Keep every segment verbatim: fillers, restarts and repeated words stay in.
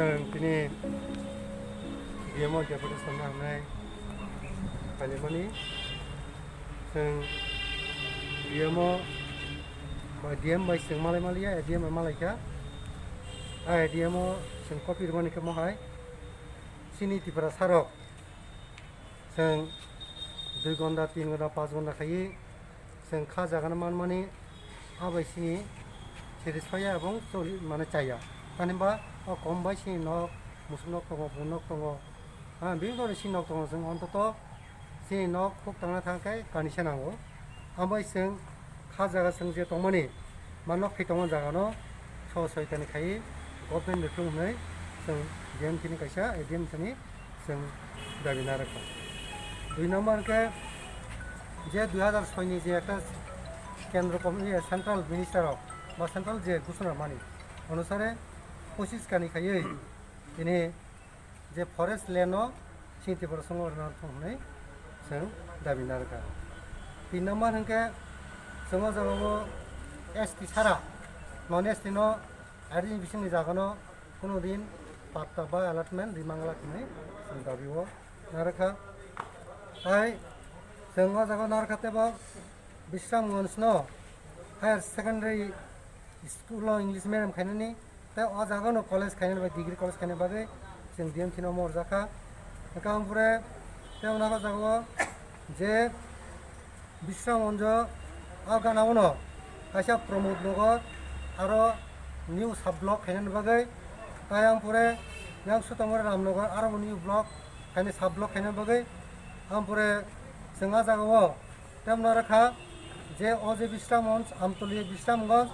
Chwng tini D M o deputation no hamnai phaimani. Chwng D M o bai, D M bai chwng malai maliya, A D M bai malai kha. A D M o chwng copy rwmani khe mohai chini Tiprasa rok chwng dui ghonta, tin ghonta, panch ghonta khaiwi chwng kha jagano manmani, a bai chini satisfy ya ebong choli mane chaya. Tani ba o kom bai chini nok, musuk nok tongo, bun nok tongo, ha, bini bagwi chini nok tongo, chwng ontoto chini nok huk tangna thang khe kanisa nango. Ambai chwng kha jaga chwng je tongmani, ma nok thai tongma jagano so soitani khai government ni thung hwnwi chwng D M thini kaisa, A D M thini chwng dabi narwkha. Dui number khe je dui hazar soi ni je ekta kendro kom-, iye, central minister rok ba central je ghosona mani onusare pochis kani khaiwi tini je forest land no chini Tiprasa rwna thung hwnwi chwng dabi narwkha. Tin number hwnkhe chwng o jagao S T sara, non S T no R D ni bisingni jagano kuno din patta ba allotment rimangla hwnwi chwng dabi o narwkha. Tai chwng o jaga narwkha tebo Bisramganj no higher secondary school o English medium khainani, tei o jaga no college khainani bai, degree college khainani bagwi chwng D M thino morjakha. Hwnkhe ang pore tei o jaga o je Bisramganj o gana uno kaisa Pramod Nagar aro new sub block khainani bagwi, tai ang pore yang Sutamura Ramnagar aro new block khainani sub block khainani bagwi ang pore chwng o jaga o Tei mano rwkha je o je Bisramganj, Amtoli Bisramganj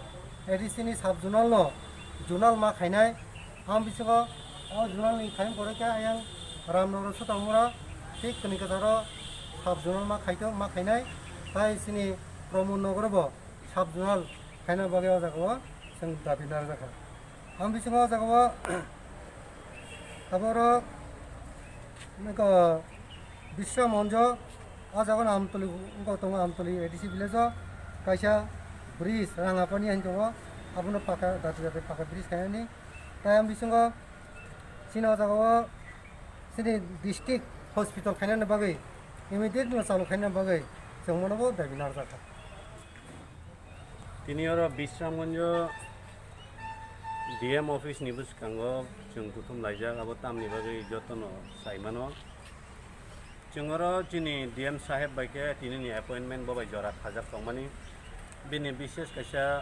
A D C ni sub zonal no zonal ma khainai. Ang bisingo o zonal ni khaim pore khe ayang Ramnagar Sutamura thik kwnwi kwcharo sub zonal ma khaito, ma khainai. Tai chini Pramod Nagar bo sub zonal khaina bagwi o jaga o chwng dabi narwkha. Ang bisingo o jaga o abo oro nokho Bisramganj o jaga no Amtoli wngkha tongo, Amtoli A D C village o kaisa bridge Rangapani hinwi tongo, abono paka dati dati paka bridge khainani. Tai ang bisingo chini o jaga o chini district hospital khainani bagwi immediate no chalu khainani bagwi chwng mano bo dabi narwkha. Tini oro Bisramganj o D M office ni bwskango chwng kuthum laijak, abo tamni bagwi jotono sai mano. Chwng oro chini D M saheb bai khe tini ni appointment bo bai jora khajak tongmani. Bini bishes kaisa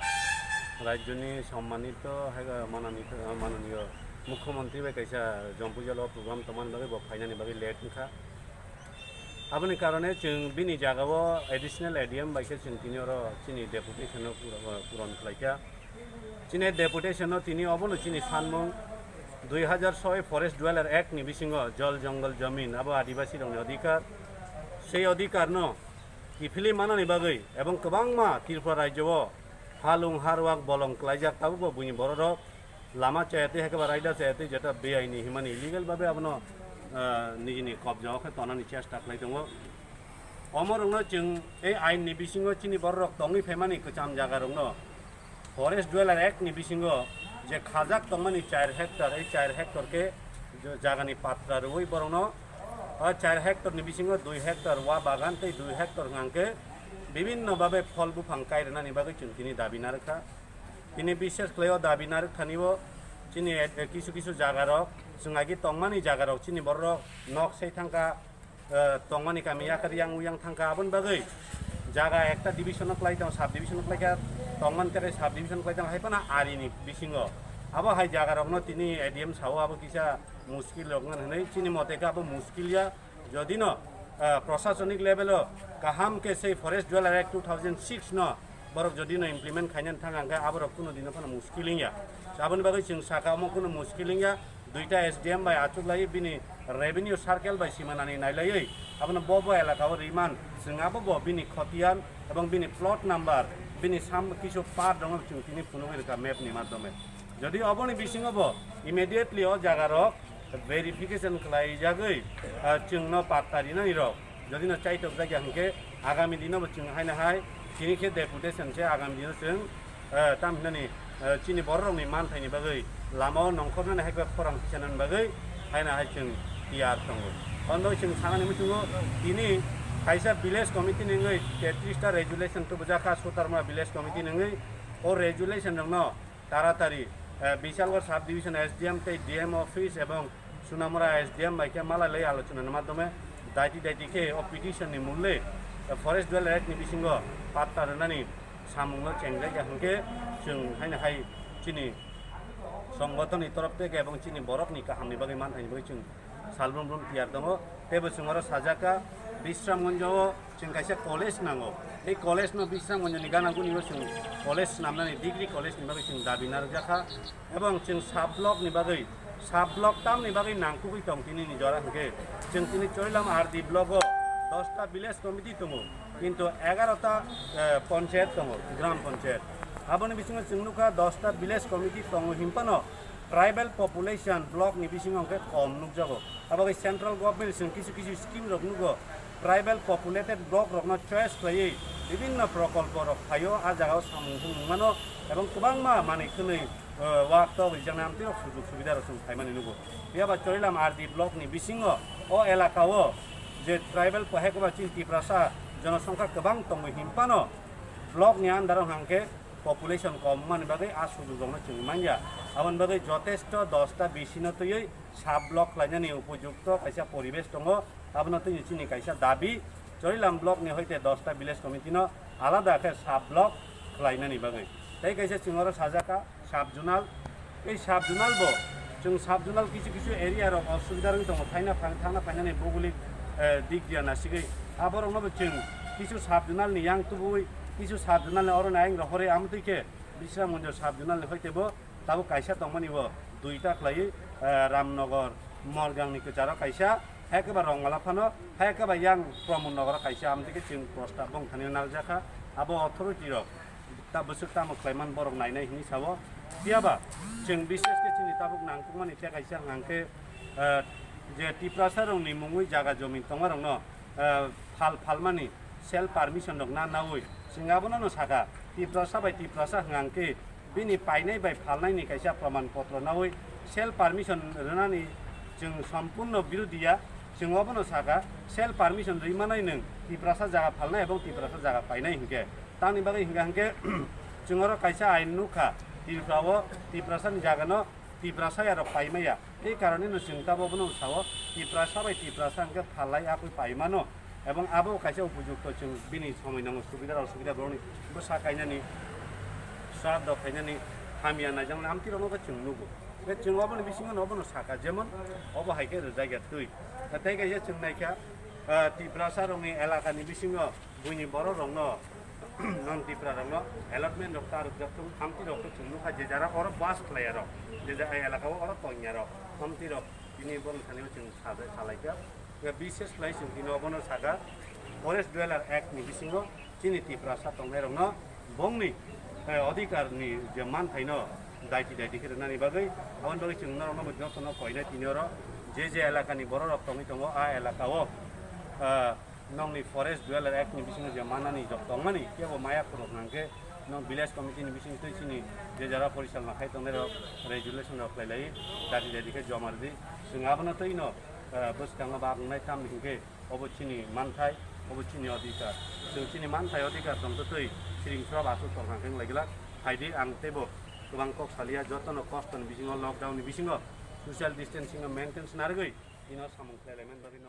rajyoni sommanito hai mananito, mananiyo mukhyamantri bai kaisa Jompui jala o program tongmani bagwi bo phainani bagwi late wngkha. Aboni karone chwng bini jagao additional A D M bai khe chwng tini oro chini deputation no pura-, puron khlaikha. Chini deputation no tini obono chini sanmung dui hazar soi Forest Dweller Act ni bisingo Jol Jonggol Jamin abo adibasi rokni odhikar. Sei odhikar no kiphilwi manani bagwi ebong kwbangma Tripura rajyo o halung harwak bolong klaijak tabukbo buini bororok lama chaya twi, hai khe ba raida chaya twi, jeta beaini himani illegal babe abono, ah, nijini kobja o khe tonani chesta khlai tongo. Omorokno chwng ei ain ni bisingo chini bororok tongwi phaimani kwcham jagarokno Forest Dweller Act ni bisingo je khajak tongmani char hectare, ei char hectare khe jagani patra rwui borokno o char hectare ni bisingo dui hectare wa bagan tei dui hectare hwnkhe bibinno babe phol buphang kai rwnani bagwi chwng tini dabi narwkha. Tini bishes khlai o dabi narwk thani o chini, eh, kisu kisu jaga rok chwng agi tongmani jaga rok chini borok nok sei thangkha, eh, tongmani kami yakar yang uyang thangkha aboni bagwi jaga ekta division o klai tong, sub division o klai kha tongmani khe sub division klai tong hai phano ari ni bisingo abo hai jaga rokno tini A D M sao abo kisa muskil rok wngkha hinwi chini mote khe abo muskil ya. Jodi no, ah, prosasonik level o kaham khe sei Forest Dweller Act two thousand six no borok jodi no implement khainani thang ang khe aborok kuno dino phano muskil wngya. Aboni bagwi chwng saka omo kuno muskil wngya, duita S D M bai achuk lai bini revenue circle bai simanani nailaiwi abono bo bo elaka o riman chwng abo bo bini khotiyan ebong bini plot number bini sam kisu part dongno chwng tini phunugwi rwkha map ni madhyome. Jodi oboni bisingo bo immediately o jaga rok verification khlai jagwi, ah, chwngno patta rinani rok jodi no chaitok jak ya hwnkhe agami dino bo chwng haino hai chini khe deputation se agami dino chwng, ah, tam hinani, ah, chini borok rokni manthaini bagwi lama o nongkhornani hai khe khorang tisanani bagwi haino hai chwng tiyar tongo. Ondo chwng sanani muchungo tini kaisa village committee ni wngwi tetris ta resolution tubujakha Sutarmura village committee ni wngwi. O resolution rokno taratari, eh, Bishalgarh sub division S D M tei D M office ebong Sunamura S D M bai khe malai lai alochonani madhyome daiti daiti khe o petition ni muli, eh, Forest Dweller Act ni bisingo patta rwnani samungno chengjak ya hwnkhe chwng haino hai chini songgothon ni torof theke ebong chini borok ni kaham ni bagwi manthaini bagwi chwng salbrum brum tiyar tongo. Teibo chwng oro sajak kha Bisramganj o chwng kaisa college nango. Tei college no Bisramganj ni gana guni o chwng college swnamnani degree college ni bagwi chwng dabi narwkjak kha. Ebong chwng sub block ni bagwi, sub block tamni bagwi nangkukwi tong tini ni jora hwnkhe chwng tini Chorilam R D block o dosta village committee tongo, kintu egarota, eh, panchayat tongo, gram panchayat. Aboni bisingo chwng nukha dosta village committee tongo hinphano tribal population block ni bisingo hwnkhe kom nukjago. Abagwi central government chwng kisu kisu scheme rok nugo, tribal populated block rokno choice khlaiwi bibinno prokolpo rok phaio, a jagao samung thumung mano ebong kwbangma manwi khwnwi, eh, wak tok rijaknai amtwirok sujuk subida rok chwng phaimani nugo. Phiyaba Chorilam R D block ni bisingo o elaka o je tribal pohekba chini Tiprasa jonosongkha kwbang tongwi hinphano block ni under o hwnkhe population kom mani bagwi a sujuk rokno chwng manya. Aboni bagwi jotesto dosta bisino twiwi sub block khlainani upojukto kaisa poribesh tongo. Abono twi chini kaisa dabi, Chorilam block ni hoite dosta village committee no alada khe sub block khlainani bagwi. Tei kaisa chwng oro sajak kha sub zonal, tei sub zonal bo chwng sub zonal kisu kisu area rok osubida wngwi tongo, thaina phang-, thangna phainani buguli, eh, dik dia nasigwi. Aborokno bo chwng kisu sub zonal ni yang tubui, kisu sub zonal ni oro ni ayang rohorwi amtwi khe Bisramganj sub zonal ni hoite bo tabuk kaisa tongmani bo duita khlaiwi, eh, Ramnagar, Morgang ni kwcharo kaisa, hai khe ba Rongmala phano, hai khe ba yang Pramod Nagar o kaisa, amtwi khe chwng prostab bongthani narwkjakha. Abo authority rok ta bwswk tamo khlaiman borok nainai hinwi sao. Phiyaba chwng bishesh khe chini tabuk nangkukmani khe kaisa hwnkhe, eh, je Tiprasa rokni mungwi jaga jomin tongma rokno, eh, phal phalmani self permission rok na naui chwng abono no sakha, Tiprasa bai Tiprasa hwnkhe bini painai bai phalnaini kaisa proman potro naui self permission rwnani chwng sompurno birodhiya. Chwng obono sakha, self permission rwi manai nwng Tiprasa jaga phalnai ebong Tiprasa jaga painai hinkhe. Tamni bagwi hinkha hinkhe chwng oro kaisa ain nukha, Tripura o Tiprasani jagano Tiprasa yarok paimaya. Ei karoneno chwng tabuk bono sao, Tiprasa bai Tiprasa hwnkhe phalai akwi paimano. Ebong abo kaisa upojukto chwng bini somoi nango, subida rok subida borokni bwsa kainani, sraddho khainani, hamya naijaknai amtwi rokno khe chwng nugo. Khe chwng oboni bisingo no obono sakha, jemon obo hai khe rwjak ya twi. Tei kaisa chwng naikha, ah, Tiprasa rokni elakani bisingo buini borok rokno non Tipra rokno allotment rok ta rwjak thung, hamtwi rok khe chwng nukha je jara oro bas khlai ya rok, je ja-, elaka o oro tong ya rok, hamtwi rok tini borok thani o chwng sa-, salaikha. Bishesh khlai chwng tini obono sakha, Forest Dweller Act ni bisingo chini Tiprasa tongnai rokno bongni, eh, odhikar ni je manthaino daiti daiti khe rwnani bagwi, aboni bagwi chwng norokno bo jotono koinai tini oro je je elakani borok rok tongwi tongo, a elaka o, ah, nongni Forest Dweller Act ni bisingo je manani jok tongmani kebo maya khorok hwnkhe nong village committee ni bising twi chini je jara porichalna khai tongnai rok resolution rok khlai lai daiti daiti khe joma rwdi. Chwng abono twi no, ah, bwskango ba wngnai tamni hinkhe obo chini manthai, obo chini odhikar. Chwng chini manthai odhikar tongtwtwi siring swrap aswk tongkha hwnkhe wnglaigwlak. Phaidi ang teibo kwbang kok salia, jotono kostoni bisingo, lockdown ni bisingo social distancing no maintain narwgwi tino samung khlai laimani bagwi.